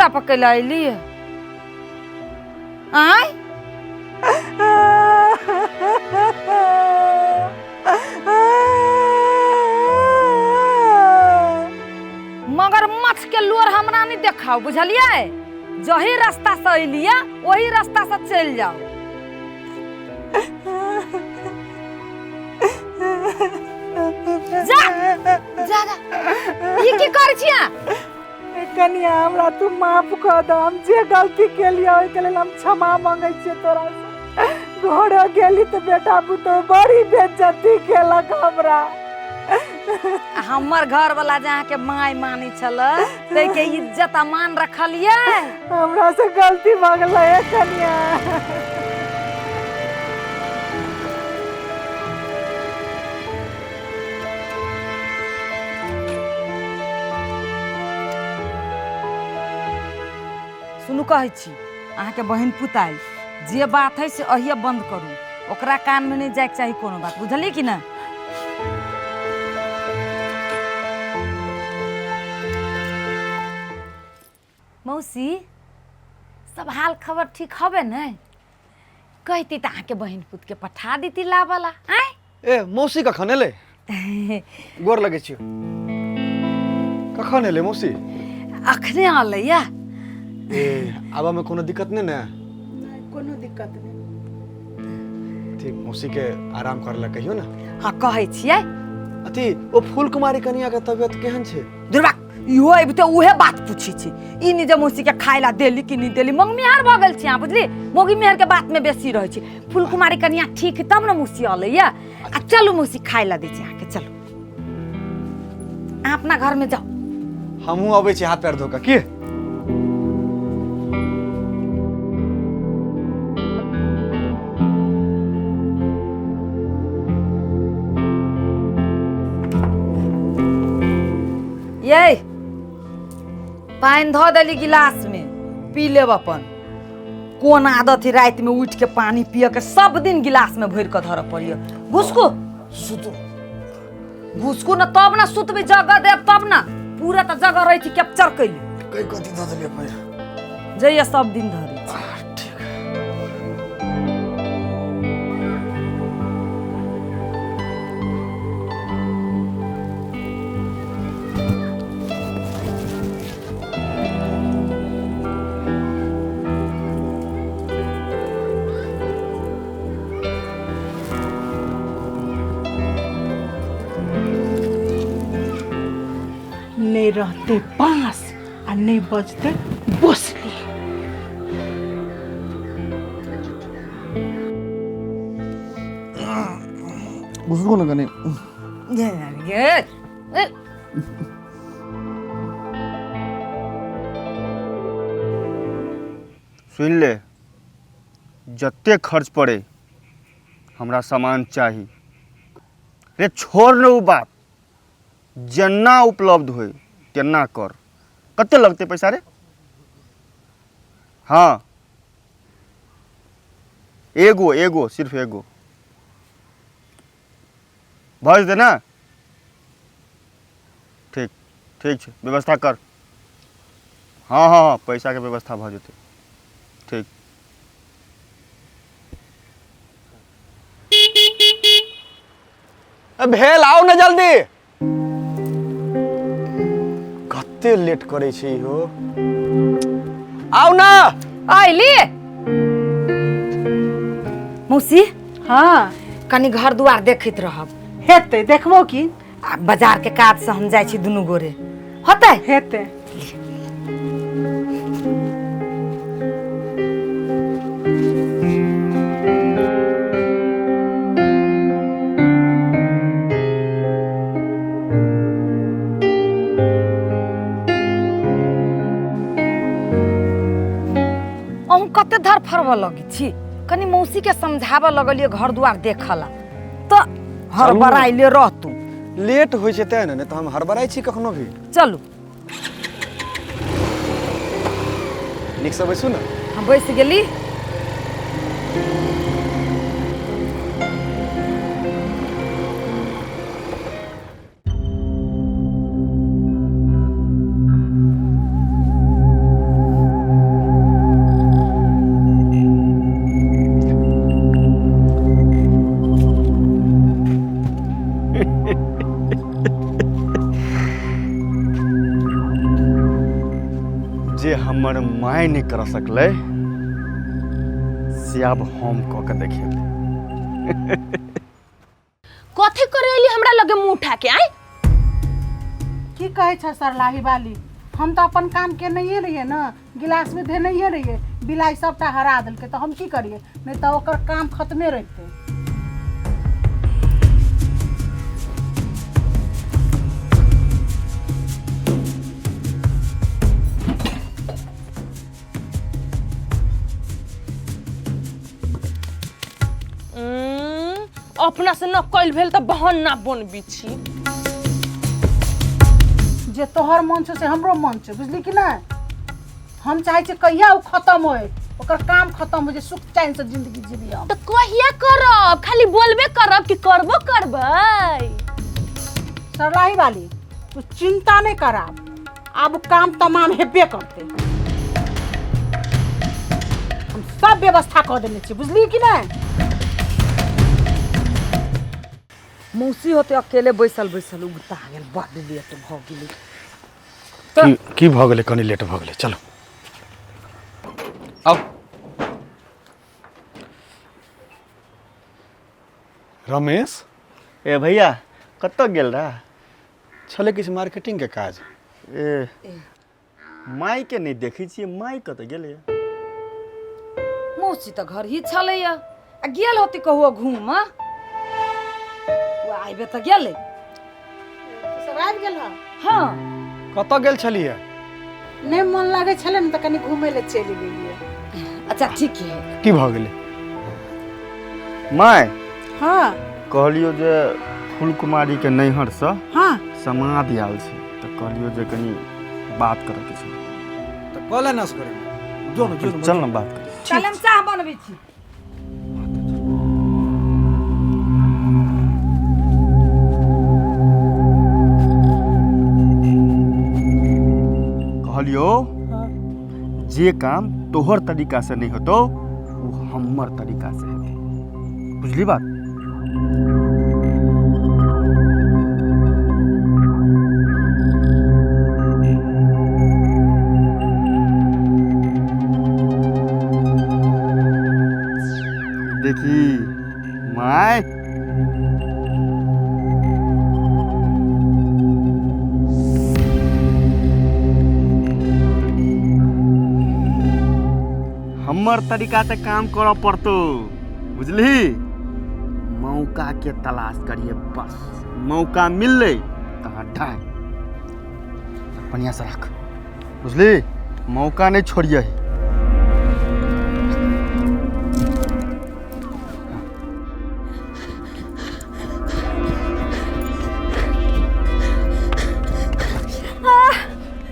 हमरा पर कैला अयलियै आँय? मगर मच्छ के लोर हमरा नहीं देखाओ, बुझलियै? जही रास्ता से अयलियै वही रास्ता से चलि जाओ। जा जा जा, ई की करै छियै? कनिया, हमरा तू माफ कऽ दऽ। हम जे गलती केलियै ओहिके लेल हम क्षमा मांगै छियै तोरा से। घरे गेली तऽ बेटा पुतोहु बड़ी बेइज्जती केलक हमरा। आ हमर घर वाला जे अहाँके माय मानै छलै ताहिके इज्जत आ मान रखलियै? हमरा से गलती भऽ गेलै हे कनिया। सुनू, कहै छी अहाँके बहिन पुतायल जे बात है से अहिए बंद करू, ओकरा कानमे नहि जाइके चाही कोनो बात, बुझलियै कि नहि? मौसी, सब हाल खबर ठीक हबे ने? कहती तऽ अहाँके बहिन पुतके पठा देती लाबला। आँय ए मौसी, कखन एलै? गोर लगै छियौ। कखन एलै मौसी? अखने अलैया। ए आबऽमे कोनो दिक्कत नहि ने? कोनो दिक्कत नहि। ठीक, मौसीके आराम करै लए कहियौ ने। हँ, कहै छियै। अथी ओ फूल कुमारी कनियाके तबियत केहन छै? दुर्गा, इहो अबिते उहे बात पूछै छै। ई नहि जे मौसीके खाय ला देली कि नहि देली। मौगी मेहर भऽ गेल छी अहाँ, बुझली? मौगी मेहर के बात में बेसी रहै छी। फूल कुमारी कनिया ठीक है तब ने मौसी अलैया। आ चलू मौसी, खाय ला दै छी अहाँके। चलू, अहाँ अपना घर में जाउ। हमहूँ अबै छी हाथ पैर धो कऽ की। ये पानि धऽ देली गिलास में, पी लेब अपन। कोन आदत है राति में उठि के पानी पिय के? सब दिन गिलास में भरि कऽ धरऽ पड़िय। घुसकू। सुतू। घुसकू ने तब ने सुतबै, जगह देब तब ने। पूरा तऽ जगह रहै छै कैप्चर कैले। कई कथी धऽ देलियै पानि? जइए सब दिन धरै छै। ठीक। नहि रहतै बाँस आ नहि बजतै बोसली। घुसकू ने कनि। ये ये ए, सुनि ले, जते खर्च पड़े हमरा सामान चाही रे। छोड़ ने ओ बात, जेना उपलब्ध होय तेना कर। कते लगतै पैसा रे? हाँ, एगो एगो, सिर्फ एगो भऽ जेतै ने? ठीक, ठीक छै, व्यवस्था कर। हँ हँ हँ, पैसाके व्यवस्था भऽ जेतै। ठीक। ए, भेल, आउ ने जल्दी। कते लेट करै छै इहो। आउ ना। अयली मौसी? हाँ। कनी घर दुआर देखैत रहब। हेतै, देखबो की। आ बाजार के काज से हम जाइ छी दुनू गोरे, होतै? हेतै। अहूँ कते धर फरबऽ लगै छी। कनी मौसी के समझाबऽ लगलियै घर दुआर देखऽ ला तऽ हड़बड़ाइले रहतू। लेट होइ छै तेँ ने, नहि तऽ हम हड़बड़ाइ छी कखनो भी? चलू। नीकसँ बैसू ने। हम बैस गेली। हमर माय नहि कर सकलै से आब हम कऽ के देखेबै। कथी करे अइली हमरा लगे मुंह उठा के आय? की कहै छ सरलाही वाली, हम तऽ अपन काम केनहिए रहियै ने, गिलासमे धेनहिए रहियै, बिलाइ सबटा हरा देलकै तऽ हम की करियै, नहि तऽ ओकर काम खत्मे रहितै। अपना से न कैल भेल तऽ बहाना बनबी छी। जे तोहर मन छौ से हमरो मन छौ, बुझली कि नहि? हम चाहै छियै कहिया ओ खत्म होय, ओकर काम खत्म हो जाए, सुख चैन से जिंदगी जीबी हम। तऽ कहिया करब? खाली बोलबे करब कि करबो करबै? सरलाही वाली तू चिंता नहीं कराब, आब काम तमाम हेबे करते, हम सब व्यवस्था कऽ देने छियै, बुझली कि नहि? मौसी होते अकेले बैसल बैसल उगता गेल, बड लेट भऽ गेलै। की भऽ गेलै? कनि लेट भऽ गेलै, चलो आउ। रमेश। ए भैया कतऽ गेल रहा? छलै किछु मार्केटिंग के काज। ए माय के नहि देखै छियै, माय कतऽ गेलै? मौसी तऽ घर ही छलैया आ गेल होती कहुओ घूम, ओ आबे तऽ गेलै। तू सब आबि गेल? हाँ। कतऽ गेल छलियै? नहि मन लागै छलै ने तऽ कनि घूमै लए चलि गेलियै। अच्छा ठीक है। की भऽ गेलै माय? हाँ। कहलियो जे फूलकुमारी के नैहरसँ हाँ समाद आयल छै, तऽ कहलियो जे कनि बात करऽके छै। तऽ कऽ ले नस करे, जो न जो न। चल ने बात कर। चल हम चाह बनबै छी। कहलियो जे काम तोहर तरीका से नहीं होतो वो हमर तरीका से हेतै, बुझली बात? देखी माय, हमर तरीका से काम करऽ पड़तो, बुझली? मौका के तलाश करिए, बस मौका मिलले तहाँ ढाय बढ़िया से रख, बुझली? मौका नहीं छोड़िए।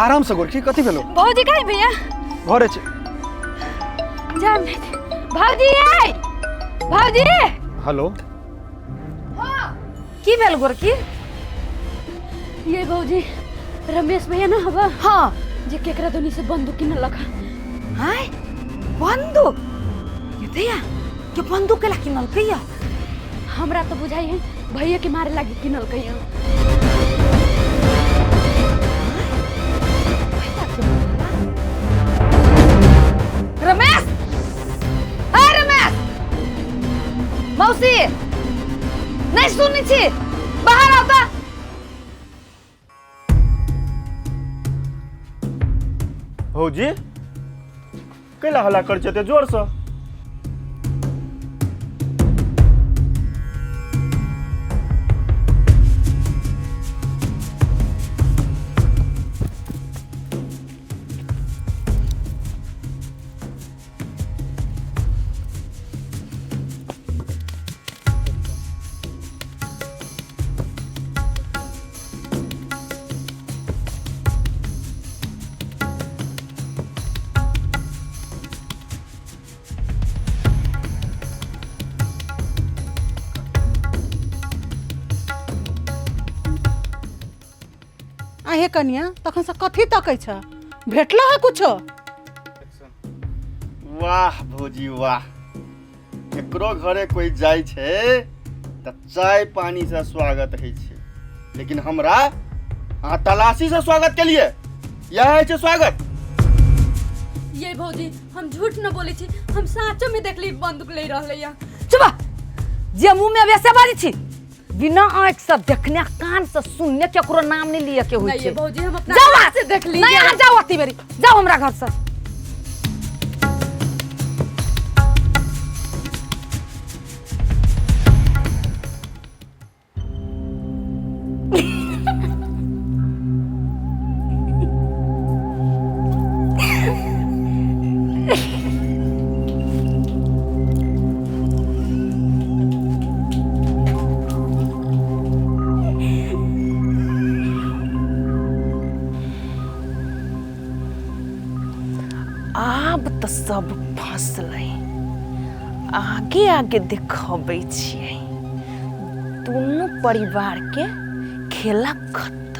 आराम से गोरखी, कथी भेलो? भौजी कहीं भैया? घरे छै। जाम भौजी, आइ भौजी। हेलो। की भेल गोरकी? ये भौजी रमेश भैया ना हवा। हाँ। जे केकरा दोनी से बंदूक किनलक। हाय बंदूक? ये भैया के बंदूक केला किनलकै या? हमरा तो बुझाई है भैया के मारे लागी किनलकै या। रमेश, ए रमेश, मौसी नहीं सुनै छी, बाहर आउ तऽ। भौजी कैला हल्ला कर छै जोर से? आहे कनिया तखन से कथी तकै छ? भेटलो है कुछो? वाह भौजी वाह, केकरो घरे कोई जाइ छै तऽ चाय पानी से स्वागत होइ छै, लेकिन हमरा अहाँ तलाशी से स्वागत केलिए, यह होइ छै स्वागत। ये भौजी, हम झूठ न बोलै छी, हम साँचो में देखली बंदूक ले रहलै या। चुप, जे मुंह में वैसे बाजै छी, बिना आँखि से देखने कान से सुनने केकरो नाम नहीं लिए के होइ नहीं छै। भौजी, हम अपना जाओ आँख से देखली। नहीं, अहाँ जाओ, अति बेरी जाओ हमरा घर से। आब तऽ सब फसलै, आगे आगे देखबै छियै, दुनू परिवारके खेला खत्म।